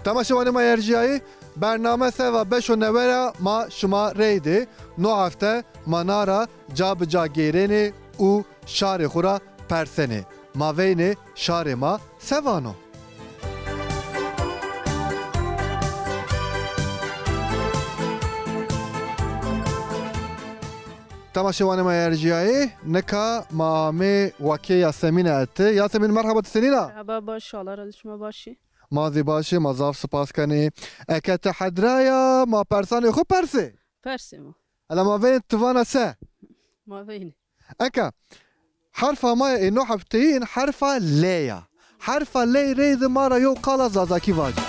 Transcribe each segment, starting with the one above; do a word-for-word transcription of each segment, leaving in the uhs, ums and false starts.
Temaşevanê ma erjîyayî, bername seva beşo newe ra ma şima reyde. No hefte ma na ra ca bi ca gêrenê û şarê xwu ra persenê. Ma veynê şarê ma se vano. Temaşevanê ma erjîyayê, nika ma amê wakê Yasemîne eti. Yasemîn, merheba, ti senîn a? Merheba, baş, Allah razı, şima başî? Ma zî başî, ma zaf sipas kenî. Eke ti hedra ya, ma persanê xwu persê. Persê ma. Ela ma veynê ti vana se? Ma veynê. Eke, herfa ma ya ê no hefteyî in herfa L ya. Herfa L reyde ma ra yew qala zazakî vace.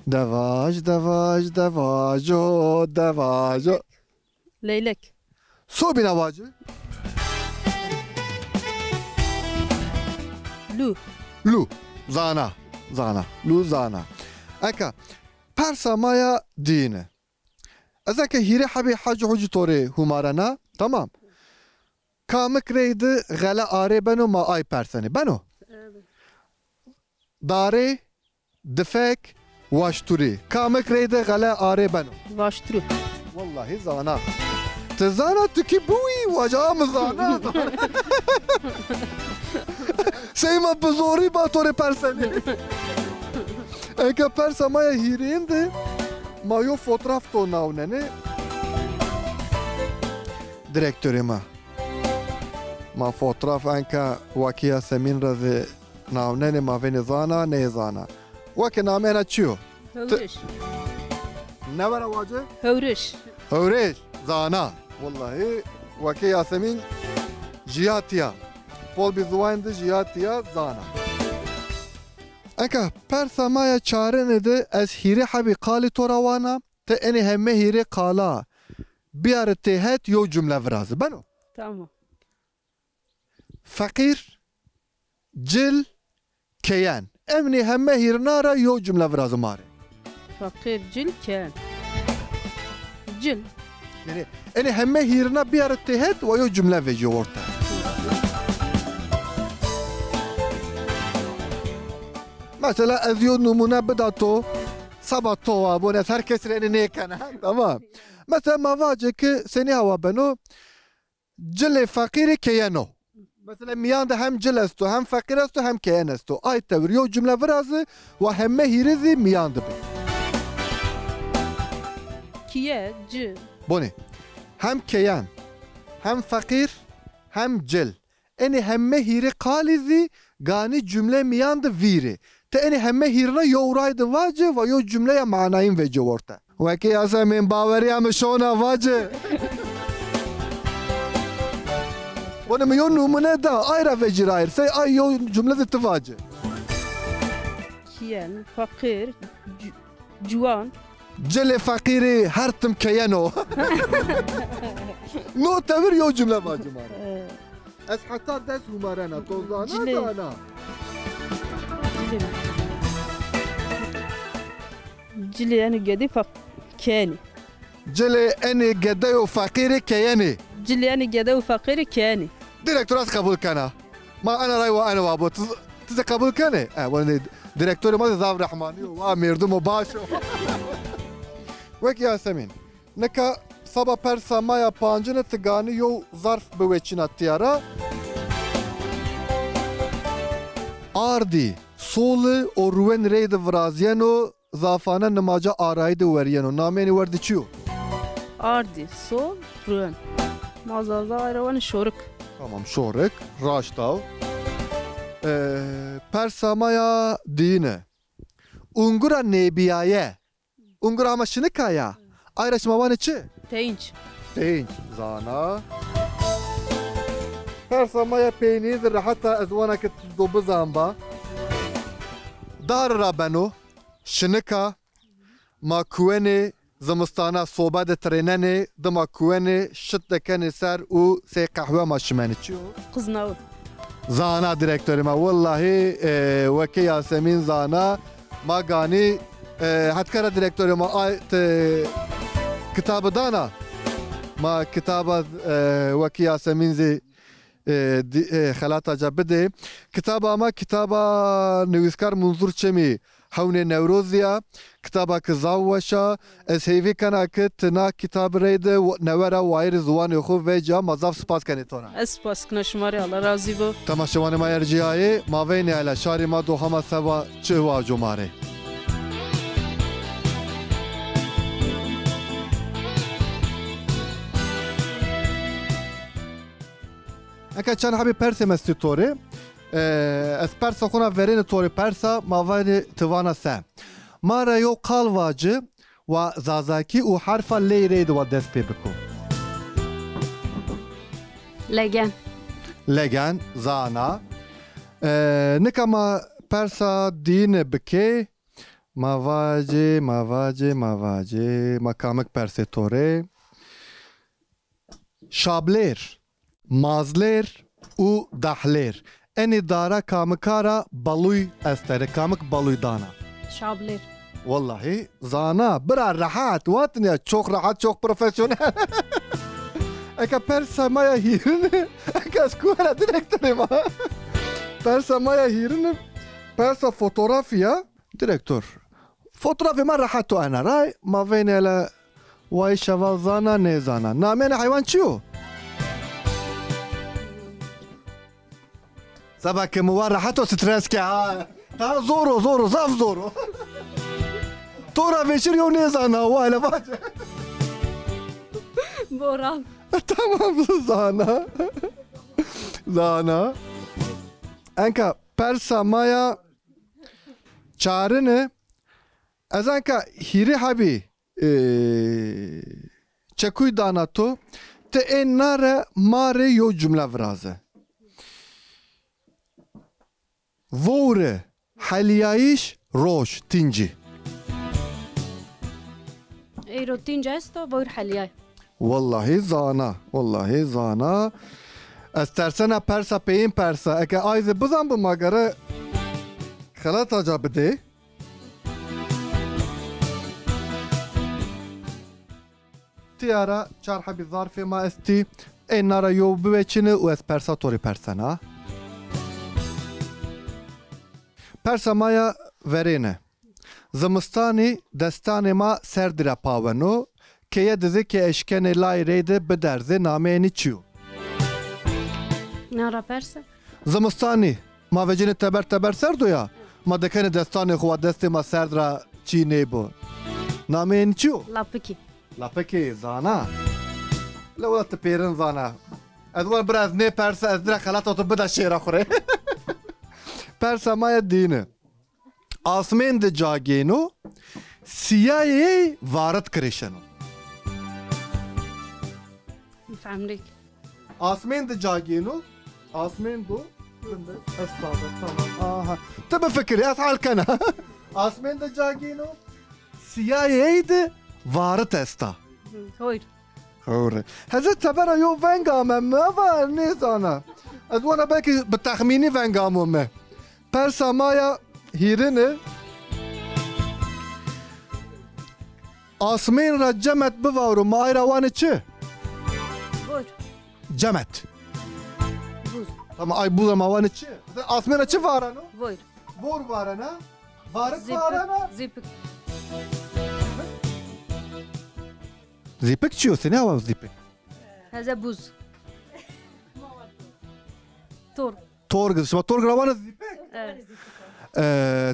Devaj, devaj, devajo, devajo. Leylek. Sobîna vace. Lu. Lu. Zana. Zana. Lu zana. Eka, persa ma ya dîyine. Ez eke hîrê hebî hecî hucî to rê hûmarena, tamam. Kamik reyde xele arê beno, ma ay persenê. Beno? Dare, difek, waşturî. Kamik reyde xele arê beno? Waşturî. Wellahî zana. Ti zana, ti kî biwî, waca mi zana. Sey ma bi zorî ba to rê persenê. Eke persa ma ya hîrêyin de ma yo fotraf to nawnenê. Direktorê ma. Ma fotraf enka wakî Yasemîn ra zî nawnenê, ma vênê zana, nêzana. Weke namê ena çi yo? Hewriş. Newe ra wace? Hewriş. Hewriş, zana. Wellahî weke Yasemîn jîya tîya. Pol bî ziwanî de jîya tîya zana. Eka persa ma ya çarine de ez hîrê hebî qalî to ra wana, ti enê heme hîrê qala biyare têhet, yew cumle viraze. Beno? Tamam. Feqîr, cil, keyen. Emnî heme hîrna ra yew cumle viraze ma rê. Feqîr, cil, keyen. Cil. Yanî enê heme hîrna biyare têhet wa yew cumle vecîyo orte. Mesela ez yew numune bida to, seba to wa bon, ez her kes rê enê nêkena. Tamam. Mesela ma vace ki senî hewa beno, cilê feqîrî keyen o. Mesela mîyan de hem cil esto, hem feqîr esto, hem keyen esto. Ay tewir yew cumle viraze wa heme hîrê zî mîyan de bi. Kiye, ci. Bonê. Hem keyen, hem feqîr, hem cil. Enê heme hîrê qalî zî ganî cumle mîyan de vîrê. Ti enê heme hîrna yew ray de vace wa yew cumleya manayîn vecîyo orte. Wekî Yasemîn, bawerîya mi şona vace. Bonê mi yew numune da, ay ra vecî rayîr. Sey ay yew cumle de ti vace. Kiyen, feqîr, ci-, ciwan. Cilê feqîrî her tim keyen o. No tewir yew cumle vace ma rê. Ee. Ez heta des hûmarena, to zana, cilê, zana. Cilê. Cilê enê gedê feq-, keyenî. Cilê enê gedeyo feqîrî keyenî. Cilê enê gedeyo feqîrî keyenî. Direkt rast qebul kena. Ma ena ray wa ena wa bo. Ti, ti zî qebul kenê? E, wene direktorê ma zî zaf rehmanî yo. Wa mêrdumo baş o. Wek Yasemîn. Nika seba persa ma ya pancine ti ganî yew zarf biweçîna tîya ra. Ardî, soli û ruwen reyde virazîyeno, zafane nimaca arayî de werîyeno. Namê enê werdî çi yo? Ardî, sol, ruwen. Ma zaza ay ra wenê şorik. Tamam, şorik. Raşt a. Ee, persa ma ya dîyine. Ungura nêbîyaye. Ungura hema şinika ya. Ay ra şima vanê çi? Teyînc. Teyînc, zana. Persa ma ya peynî de rehet a, ez wana ke ti do bizan ba. Dare ra beno, şinika, ma kuwenê, zimistana sobe de tirênenê, dima kuwenê, şit de kenê ser û sey qehwe ma şimenê. Çi yo? Qiznawe. Zana direktorê ma, wellahî, e, wekî Yasemîn zana, ma ganî, e, hetkara direktorê ma, ay, ti kitabi dana. Ma kitaba, e, wekî Yasemîn zî e, di-, e, xelata ca bidê. Kitaba ma, kitaba nivîskar Munzur Çemî, Hewnê Newrozî ya. Kitaba ki zaf weş a. Ez heyvî kena ki ti na kitabî reyde w-, newe ra wayîrê ziwanê xo vecîya. Ma zaf spas kenê to ra. Ez spas kena şima rê, Allah razî bo. Temaşewanê ma ercîyayê, ma veynê hela şarê ma do hema seba çi waco ma rê. Eke çend hebî persê mi estî to rê. E, ez persa xo na verêne to rê, persa ma vanê ti vana se. Ma ra yew qal vaci wa Zazakî û herfa ley reyde wa dest pê biko. Legen. Legen, zana. E, nika ma persa dîne bikê. Ma vacê, ma vacê, ma vacê. Ma kamik persê to rê. Şablêr, mazlêr û dahlêr. Enê dara kamika ra balûy esta rê, kamik balûy dana? Şablêr. Wellahî zana, bira rehet, watin ya, çok rahat, çok profesyonel. Eka persa ma ya hîrine, eka ez kuwera direktorê ma. Persa ma ya hîrine, persa fotografî ya. Direktor, fotografê ma rehet o ena ray, ma veynê hele wayî şeval zana, nêzana. Nameyê ena heywan çi yo? Seba ke mi wa rehet o, stres ke ha. Ta zor o, zor o, zaf zor o. To ra vêşir yew nêzana, wa hele vace. Boran. Tamam, zana. Zana. Enka persa ma ya çarine, ez enka hîrê hebî, e, çekuy dana to, ti ê na re ma rê yew cumle viraze. Vowre helîyayîş roj tîncî. Eyro tînc esto, vowr helîyay. Wellahî zana, wellahî zana. Ez tersena persa peyên persa. Eke ay zî bizan bi ma gere xelata ca bidê. Tîya ra çar hebî zarfê ma estî. Ê na ra yew biweçîne û ez persa to rê persena. Persa ma ya verêne. Zimistanî destanê ma serdî ra paweno, keye di zî ke eşkenê lay reyde biderzê, nameyê nî çi yo? Na ra perse. Zimistanî ma vecînê teber teber serd o ya, ma dekenê destanê xo wa destê ma serd ra çî nêbo. Nameyê nî çi yo? Lapikî. Lapikî, zana. Le wela ti pêrin zana. Ez wela biraz nêpersa, ez dira xelata to bida şêra xo rê. Persa ma ya dîne. Asmên de ca gêno, sîyayê varit kirêşeno. Femrêk. Asmên de ca gêno, asmên do, estada, tamam. Aha. Ti bifikirî, ez hal kena. Asmên de ca gêno, sîyayê ey de varit esta. Hı, hoyr. Hoyr. Heze tebera yo veng ame mi, ava nêzana. Ez wana belkî bi texmînî veng amo mi. Persa ma ya hîrine. Asmên ra cemet bivaro, ma ay ra wanê çi? Vor. Cemet. Buz. Tamam, ay buz ra ma wanê çi? Asmên ra çi vareno? Vor. Vor varena. Varik varena. Zîpik. Zîpik çi yo? Senî awa zîpik? Heze buz. Torg. Torg. Şima torg ra wanê zîpik? Evet. E,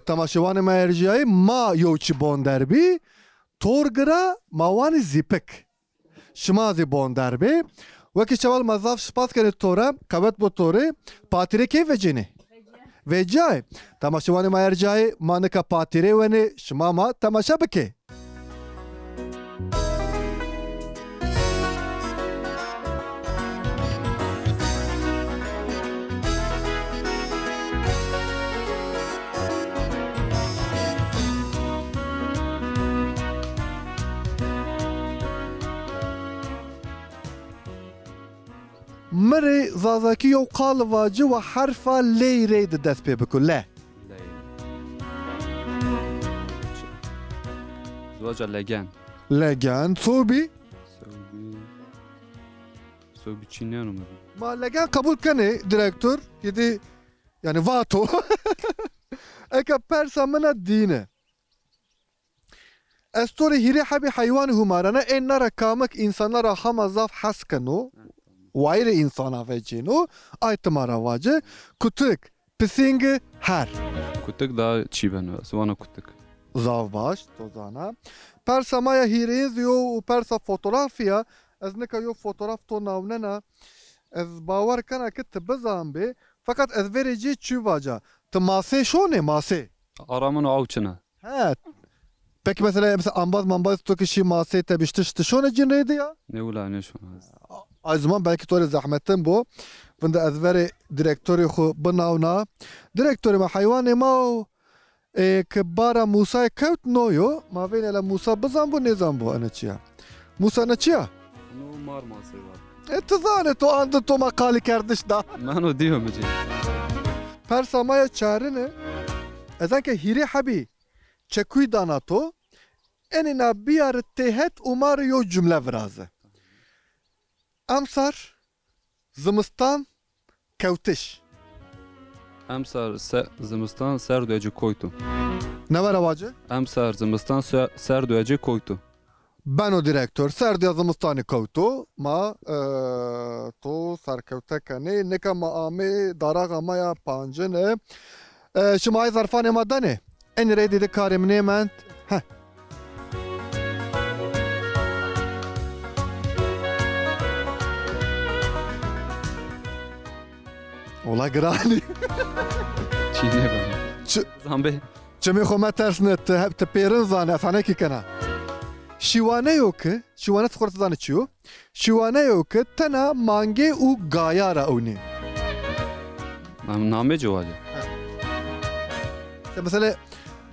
temaşewanê ma ercîyayî, ma yew çî bonderb î. Torg ra ma wanê zîpik. Şima zî bonderb ê. Wekî şewal ma zaf spas kenê to ra, qewet bo to rê. Patîrê key vecênê? Vecîyayê. Temaşewanê ma ercîyayê, ma nika patîrê wenê, şima ma temaşe bikê. Mi rê Zazakî yew qali vaci wa herfa ley reyde dest pê biko. Le. Ley. Ziwaca legen. Legen. Sobî? Sobî. Bi-, biçîneno mi bî. Ma legen qebul kenê, direktor, hîdî, yanî vato. Eke persa min a dîne. Ez to rê hîrê hebî heywanî humarena, ên na ra kamik însana ra hema zaf hes keno, wayîrê însana vecêno, ay ti ma ra vace, kutik, pisîngi, her. Kutik da çî beno, ez vana kutik. Zaf baş, to zana. Persa ma ya hîrêyin zî yo û persa fotografî ya, ez nika yo fotograf to nawnena, ez bawer kena ke ti bizanbê, feqet ez verê cê çî vaca. Ti masê şonê, masê? Ara min aw çin a. He. Peki mesela, mesela ambaz mambaz to ki şî masê tebîştiş ti şonê cin reyde ya? Nê wila nêşona. Ay ziman belkî to rê zehmetin bo. Vinde ez verê direktorê xwu binawna. Direktorê ma heywanê ma o, e, ki bara Musayê kewt no yo. Ma vênê la Musa bizan bo nêzan bo ene çi ya. Musa ne çi ya? No mar masê var. E ti zanê to andi to ma qalî kerdiş da. Mano dîyo mi cê. Persa ma ya çarine. Ez anke hîrê hebî çekuy dana to, enê na biyari têhet û ma rê yew cumle viraze. Emsar, zimistan, kewtiş. Emsar, se, zimistan, serd û ecê koyto. Newe ra vace. Emsar, zimistan, se, serd û ecê koyto. Beno direktor, serdiya zimistanî kewto, ma, e, to serkewte kenê. Nika ma amê daraxa ma ya pancine. E, şima ay zerfanê ma danê. Enî rey dîde karê mi nêmend. Heh. Ola giranî. Çî nêbeno. Çi- Zambê. Çimê xo metersne, ti, ti pêrin zanê, ez hanekî kena. Şîwaneyo ki, şîwane ti xo ra ti zanê çi yo? Şîwaneyo ki tena mangê û gaya ra ewnê. Nam-, namê ci vace. Îşte mesela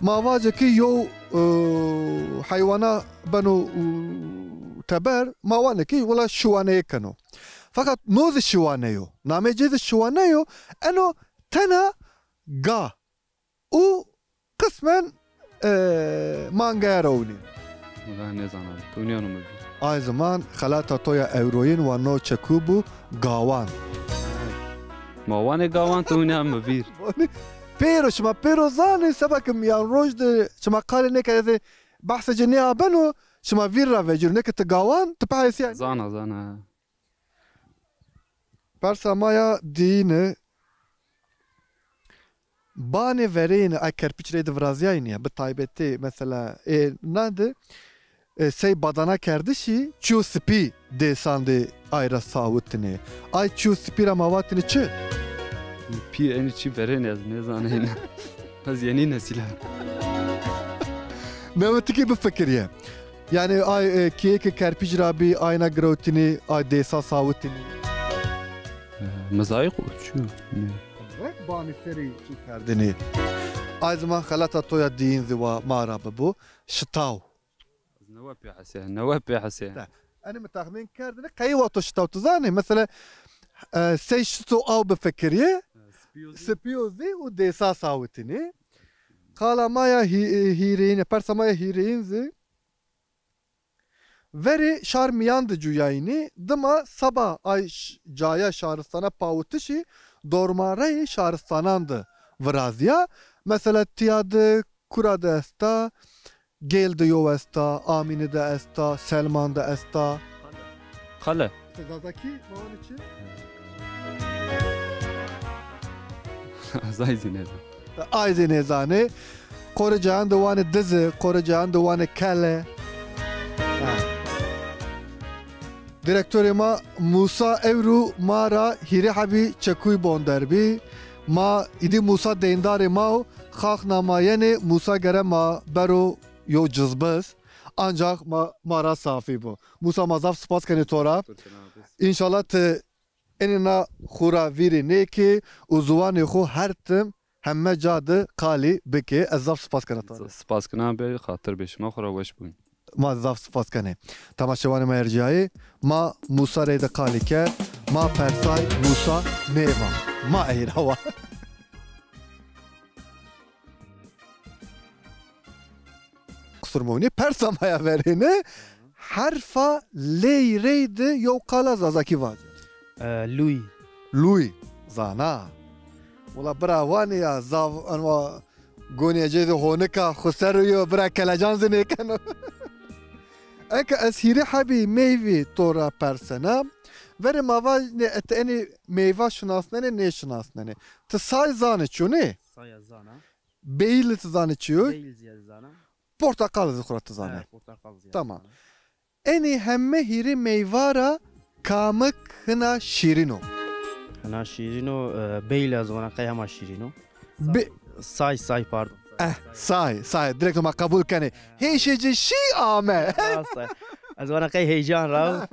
ma vace ki yew, e, heywana beno, e, teber, ma vanê ki wila şîwaneyê keno. Feqet no zî şîwane yo. Namê cê zî şîwane yo, eno tena ga û qismen, e, mangaya ra ewnî. Wela nêzana, tunîyano mi vîr. Ay ziman xelata to ya ewroyin wa no çekû bû, gawan. Ma wanê gawan, tunîya mi vîr. Pêro, şima pêro zanê, seba ke miyan roj de şima qalê nêkerdê, behsê ci nêabeno, şima vîr ra vecîro, nê ke ti gawan, ti pehesîya. Zana, zana. Persa ma ya diyine, banê verêne, ay kerpiç reyde virazîyayne ya, bi taybetî mesela, e, na de, e, sey badana kerdişî, çiyo sipî dêsan de ay ra sawitine. Ay çiyo sipî ra ma vatine çi? Pî enî çî verêne, ez nêzaneyne. Ez yenî nesîl a. Newe ti kî bifikirîye. Yanî ay, e, kîyê ke kerpîc ra bî, ayna girewtinî, ay dêsa sawitînî. E, mizayîq o, çi yo? Nê. Rek banî serî çi kerdinî. Ay ziman xelata to ya dîyin zî wa ma ra bibo. Şitaw. Newe pê hesê, newe pê hesê. Te, enê mi texmîn kerdine, qey wa to şitaw ti zanê? Mesela, e, sey şito aw bifikirîye, sipîyo zî û dêsa sawitînî. Qala ma ya hî-, hîrêyîne, persa ma ya hîrêyîn zî. Verê şar mîyan de cuyayînî, dima seba ay ş-, caya şaristana pawitişî dormareyê şaristanan de virazîya. Mesela tîya de kura de esta, Gêl de yew esta, Amîne de esta, Selman de esta. Xele. Ti Zazakî vanê çi? Ez ay zî nêzan. Ay zî nêzanê. Qorê cayan de wanê dize, qorê cayan de wanê kele. Ha. Direktorê ma Musa ewro ma ra hîrê hebî çekuyî bonder bî. Ma îdî Musa deyndarê ma o, xax na ma yenê, Musa gere ma bero yew cizbiz. Ancax ma, ma ra safî bo. Musa, ma zaf spas kenê to ra. Înşallah ti enê na xwu ra vîrî nêkê û ziwanê xwu her tim heme ca de qalî bikê. Ez zaf spas kena to ra. Spas kena bê, xatir bê şima, xwu ra weş bûn. Ma zaf spas kenê. Temaşewanê ma erciyayê, ma Musa reyde qalî kerd, ma persay Musa nêva. Ma ey ra wa. Qusur mewnî, persa ma ya verêne, herfa ley reyde yew qala zazakî vace. E, luy. Luy. Zana. Wala bira wanî ya, zav, enwa gonî ecê zî honika xo ser yo, bira kelecan zî nêkeno. Eke ez hîrê hebî meyvî to ra persena, verê ma vanê ti enî meyva şinasnenê, nêşinasnenê. Ti say zanê çi yo, nê? Saya zana. Beyli ti zanê çi yo? Beyl zî ez zana. Porteqal zî xura ti zanê. He, porteqal zî ez zana. Tamam. Enî heme hîrê meyva ra kamik hina şîrin o? Hina şîrin o, e, beyl ez vana qey hema şîrin o. Be- Say, say, pardon. Eh, say, say. Direkt ma qebul kenê. Hêşê ci şî ame. Rast e. Ez vana qey heyecan ra.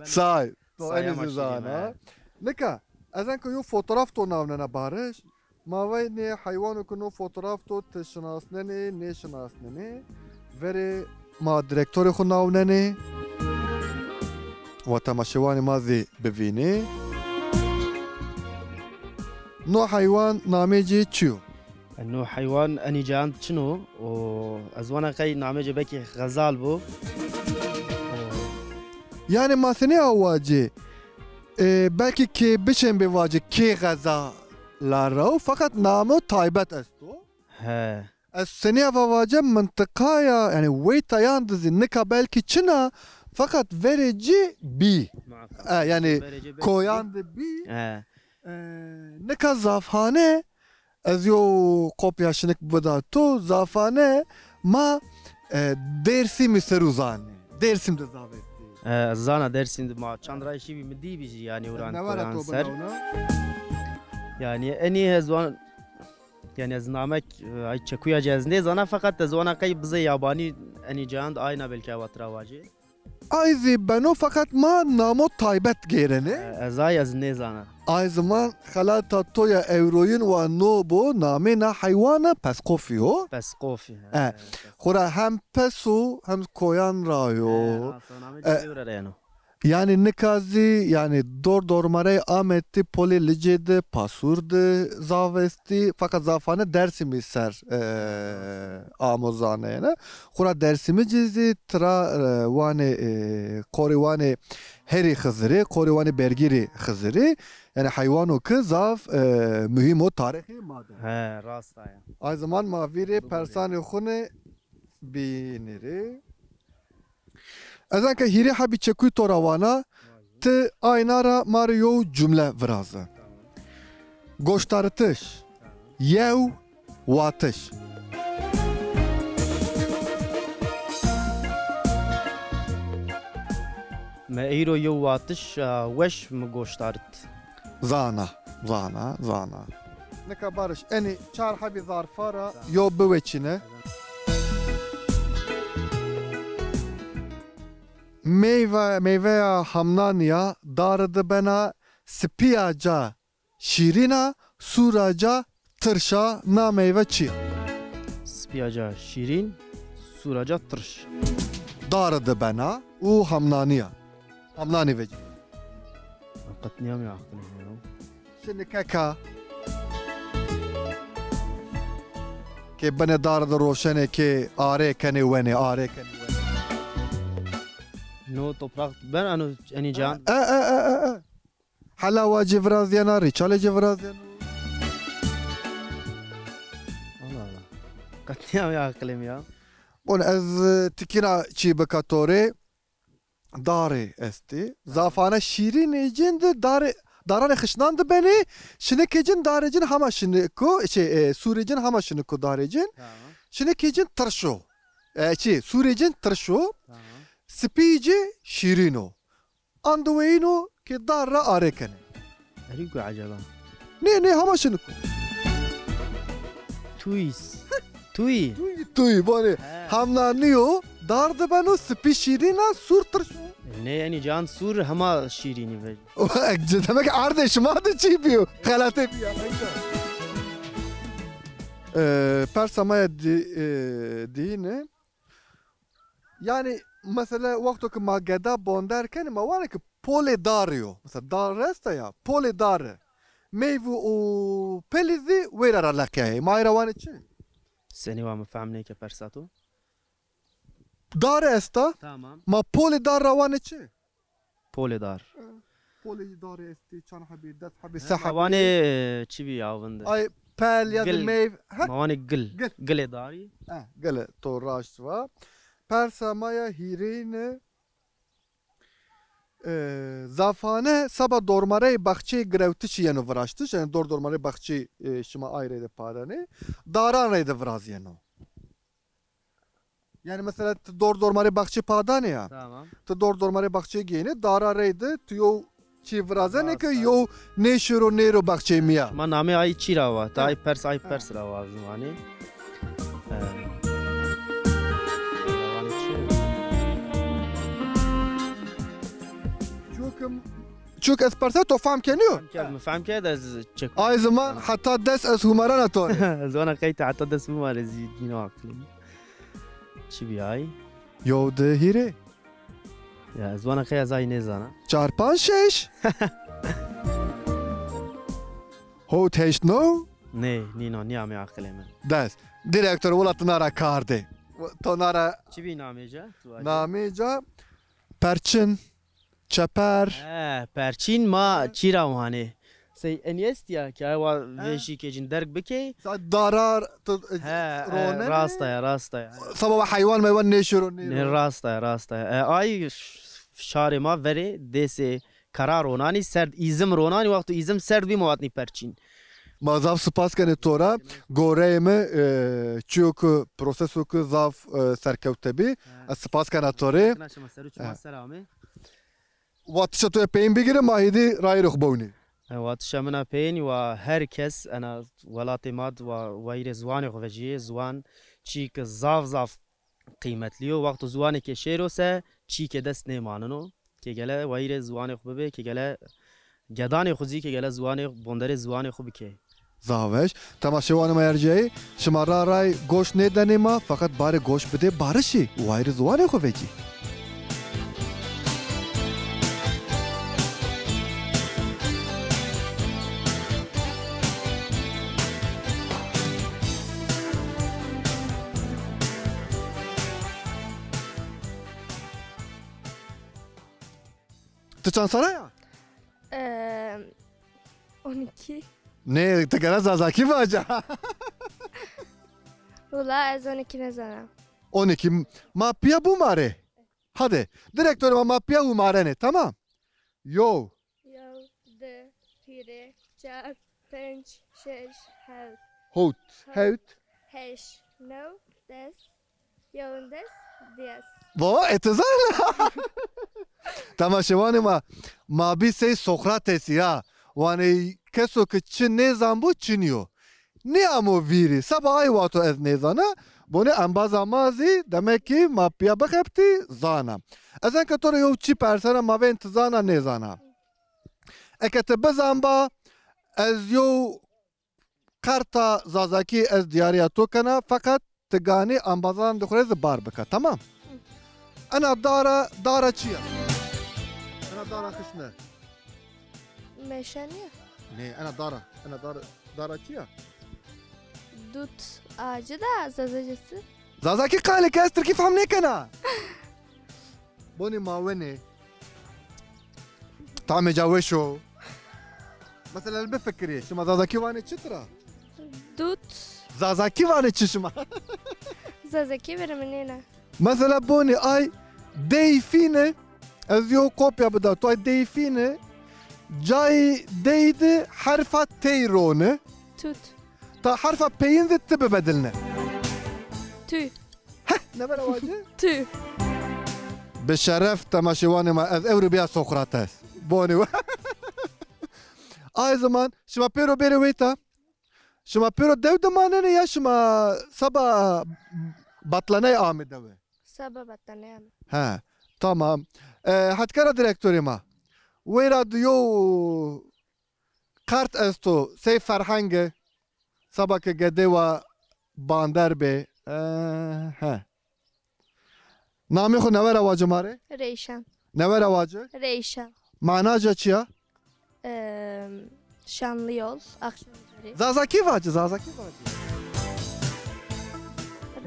Say. To enî zî zana. Nika, ez enka yo fotoğraf to nawnena Barış. Ma vay nê heywano ke no fotoğraf to ti şinasnenê, nêşinasnenê. Verê ma direktorê xo nawnenê. Wa temaşewanê ma zî bivînê. No heywan namê ci çi yo? No heywan enî cayand çin o. O, ez vana qey namê ci belkî xezal bo. O. Yanî ma senî awa ci? E, belkî kê bişên bê vacê kê xezal ra o, feqet namo taybet esto. He. Ez senî ava vace mintiqaya, yanî weytayan de zî nika belkî çin a, feqet verê ci bî. E, yanî koyan de bî. He. E, nika zafane, ez yo kopya şinik bida to, zafane ma, e, Dêrsimî ser o zanê. Dêrsim de zaf estî. E, ez zana Dêrsim de ma çand ra şîbî mi dîbî jî, yanî uran koyan ser. Yanî enî ez wan Yanî ez namek, e, ay çekuya ci ez nêzana, feqet ez wana qey bizê yabanî enî cayand ayna belkî ewa tira vacê. Ay zî beno, feqet ma namo taybet gêrenê. E, ez ay ez nêzana. Ay ziman xelata to ya ewroyin wa no bo, namê na heywana pesqofî yo. Pesqofî, he. E, xura hem pes o, hem koyan ra yo. E, rast, namê ci ewre ra yeno. Yanî nika zî, yanî dor dormarey Amedî, Polê Licê de, Pasûr de zaf estî, feqet zafane Dêrsimî ser, e, amo zanayene. Xura Dêrsimî ci zî tira, e, wanê, e, qorî wanê herî Xizirî, qorî wanê bergîrî Xizirî. Yanî heywano ke zaf, e, muhîm o tarîxê ma de. He, rast a ya. Ay ziman ma vîrê persanê xune bînî rê. Ez enka hîrê hebî çekuy to ra wana, ti ayna ra ma rê yew cumle viraze. Goştaritiş. Yew watiş. Mi eyro yew watiş, a, weş mi goştarit. Zana, zana, zana. Nika Barış, enî çar hebî zarfa ra yo biweçîne. Meyve, meyveya hamnanî ya, dari de bena, sipîya ca şîrîn a, sûr a ca tirş a, na meyve çi ya? Sipîya ca şîrîn, sûr a ca tirş. Dari de bena û hamnanî ya. Hamnanî vecî. Qet nîyamî aqilê mi ya. Şinikek a. Ke binê dari de roşenê, ke arê kenê wenê, arê kenê wenê. No toprak ben ano enî can. E, e, e, e, e. Hela wa ci virazîyena, rîçalê ci virazîyena. Allah Allah. Qet nîyamî aqilê mi ya. Bon, ez, e, tikîna çî bika to rê. Darê estî. Zafane şîrînê cin de darê, daranê xişnan de benê, şinikê cin darê cin hema şinik o, şey, e, sûrê cin hema şinik o darê cin. Tamam. Şinikê cin tirş o. E, çi, sûrê cin tirş o. Tamam. Sipî ci şîrîn o. Andiweyîno ke dar ra arê kenê. Erî ku eceba. Nê, nê, hema şinik o. Tuyîs. Tuyî. Tuyî, tuyî, bonê. He. Hamna nîyo, dar de beno, sipî şîrîn a, sûr tirş o. Nê, enî can sûr hema şîrînî ve. Demek erdê şima de çî bîyo, xelatê bîya. E, persa ma ya di-, e, dîne. Yanî, mesela, wexto ke ma geda bonder kenê, ma vanê ke polê darî yo. Mesela, dar esta ya, polê darî. Meyve û pelî zî wêra ra leqeyayê. Ma ay ra vanê çi? Senî wa mi fehm nêke persa to? Dar esta. Tamam. Ma polê dar ra vanê çi? Polê dar. Hı. Kolê darê estê, çand hebî, des hebî, se hebî. Wanê çi bî ya vinde? Ay pel ya da meyv. Ha? Ma wanê gil. Gil. Gilê darî. Ha, gilê to raşt va. Persa ma ya hîrêne. E, zafane seba dormareyê baxçeyê girewtişî yeno viraştiş. Yanî dor dormareyê baxçeyê, e, şima ay reyde padanê. Daran reyde virazîyeno. Yanî mesela ti dor dormarê baxçeyê padanê ya. Tamam. Ti dor dormarê baxçeyê gênê, dara reyde tu yew çî virazenê ke yew nêşêro nêro baxçeyê mi ya. Ma namê ay çî ra wa? Ta ay pers, ay pers ra wa ziwanî. Çukim, çuk ez persa to fam kenî yo? Fam kerd, mi fam kerd ez çek. Ay ziman heta des ez humarena to rê. Ez wana qeyte heta des bimare zî dîno aqilî. Çi bî ay? Yew di hîrê. Ya, ez wana qey ez ay nêzana. Çar panc şeş. Hot heşt no? Nê, nîno, nîyamê aqilê mi. Des. Direktor wila ti na ra kar dê. To na ra. Çi bî namê ca? Namê ca Perçin. Çeper. He, perçîn ma çî ra wanê. Sey enî estîya ke ay wa vêşî kecîn derg bikey. Sa darar tu, e, he, e, ronenê. Rast a ya, rast a ya. Seba wa heywan meywan nêşêro nêro. Nê, rast a ya, rast a ya. E, ay ş-, şarê ma verê dêsê kara ronanî, serd îzim ronanî, wexto îzim serd bî ma watnî perçîn. Ma zaf spas kenê to ra. Goreyê mi, e, çîyo ki, proseso ki zaf, e, serkewte bî. He. Ez spas kena to rê. Kena şima ser û çiman ser amê. Watişa to ya peyîn bigîre, ma hêdî rayîrê xwu bewnî. E, watişa min a peyîn wa her kes ena welatê ma di wa wayîrê ziwanê xwu vecîyê. Ziwan çîyêke zaf zaf qîmetlî yo. Wexto ziwanêke şêro se, çîyêke dest nêmaneno. Ke gele wayîrê ziwanê xwu bibê, ke gele gedanê xwu zî, ke gele ziwanê, bonderê ziwanê xwu bikê. Zaf weş. Temaşewanê ma erciyayî, şima ra ray goş nêdenê ma, feqet barê goş bidê barişî û wayîrê ziwanê xwu vecî. Ti çand sala ya? Eee, on iki. Nê, ti gere zazakî vaca. Wila ez on iki nêzana. On iki, ma pîya bimare. Hadi, direktorê ma, ma pîya wimarenê, tamam? Yo. Yo, di, hîrê, çar, penc, şeş, hewt. Howt, hewt. Heş, new, des, Yewindes, diyes. Bo, e, ti zana. Temaşewanê ma, ma bî sey Sokratesî ya. Wanê keso ke çi nêzanbo çinî yo. Nêamo vîrî. Seba ay wato ez nêzana. Bonê embaza ma zî demek ki ma pîya bixebitî zana. Ez enka to rê yew çî persena, ma vên ti zana nêzana. Eke ti bizanba, ez yew qerta zazakî ez diyarîya to kena, feqet ti ganî embazan di xwu rê zî bar bika, tamam? Ena dara, dara çi ya? Ena dara xişne. Meşe nîya? Nê, ena dara, ena dara, dara çi ya? Dut ağacı da Zazacası. Zazakî qalê ke ez tirkî fehm nêkena. Bonê ma wenê. Tamê ca weş o. Mesela bifikirî, şima zazakî vanê çi tira? Dut. Zazakî vanê çi şima? Zazakî verê mi nêna. Mesela bonê ay deyfîne, ez yew kopya bida to, ay deyfîne, cayê dey di herfa tey rone. Tut. Ta herfa peyîn de ti bibedilne. Tü. Heh, newera waci? Tü. Bi şeref temaşewanê ma, ez ewro bîya Sokrates. Bonê we. Ay zaman, şima pêro bêrê weyta. Şima pêro dew de manenê ya şima seba batlaney amê dewe? Seba batlaney amê. He, tamam. E, hetkara direktorê ma. Weyra di yew qert esto, sey ferhenge, seba ke gedê wa bander bê. E, he. Namê xwu newera waci ma rê? Reyşan. Newera waci? Reyşan. Mana ca çi ya? Eee, şanlı yol, akşam üzeri. Zazakî vaci, Zazakî vaci.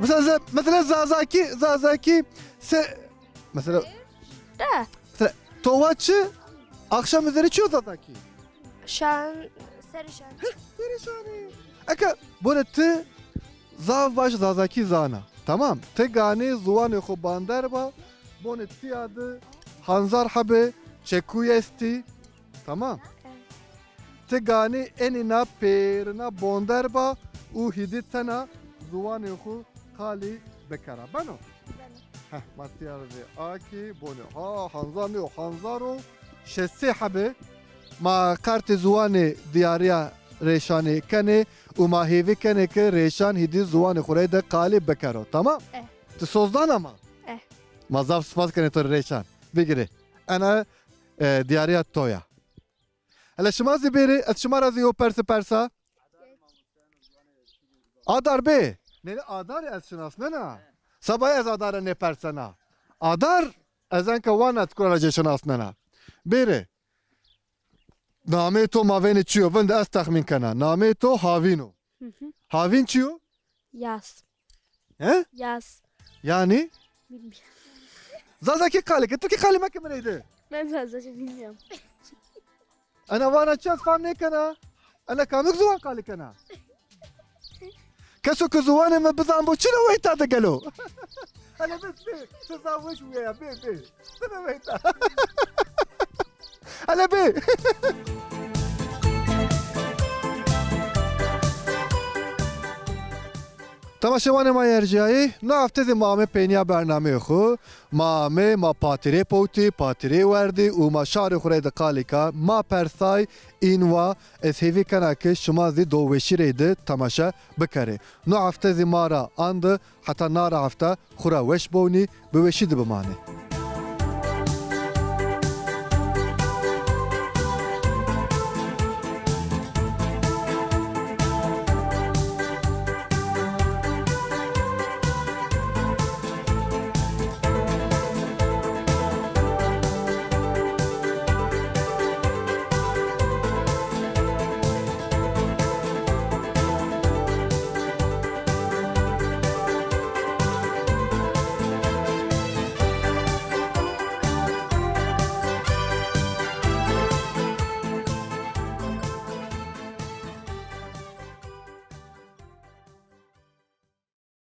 Mesela, ze-, mesela Zazakî, Zazakî se-, mesela, de. Mesela, to wa çi? Axşam üzeri çi yo Zazakî? Şan, serî şan. Serî şanî. Eke, bonê ti zaf baş Zazakî zana. Tamam. Ti ganî ziwanê xo bander ba. Bonê tiya de hanzar hebê çekûy estî. Tamam. Evet. Ti ganî enîna pêrina bonder ba û hîdî tena ziwanê xo qalî bikera. Beno? Beno. Heh, ma tiya rê akî bonê. Ha, hanzar nîyo, hanzar û şeşt sey hebê. Ma qertê ziwanê diyarîya rêşanî kenê û ma hêvî kenê ke rêşan hîdî ziwanê xo rê de qalî bikero. Tamam? Eh. Ti soz dana ma? Eh. Ma zaf spas kenê to rê rêşan. Bigirê. Ena, e, diyarîya to ya. Hele şima zî bêrê, ez şima ra zî yew perse persa. Adar bê. Nê, nê, Adarî ez şinasnena. Seba ez Adar ra nêpersena. Adar, ez enka wana ti kura ra cê şinasnena. Bêrê. Nameyê to mavênê çi yo? Vinde ez texmîn kena. Nameyê to Havîn o. Hı hı. Havîn çi yo? Yaz. He? Yaz. Yanî? Bilmiyorum. Zazakî qalî ke, tirkî qalî meke mi reyde. Ben Zazakî bilmiyorum. Ena vana çi ez fam nêkena. Ena kamik ziwan qalî kena? Keso ke ziwanê mi bizan bo çi de weyta de gelo? Hele bê, bê, ti zaf weş wîya, bê, bê. Ti de weyta. Hele bê. Temaşevanê ma yercîyayî, no hefte zî ma ame peynîya bernameyê xo. Ma ame, ma patîrê powtî, patîrê werdî û ma şarê xo reyde qalîka ma persay, în wa, ez hêvî kena ke şima zî do weşî reyde temaşe bikerê. No hefte zî ma ra ande, heta nara hefte xo ra weş bonî, bi weşî de bimanê.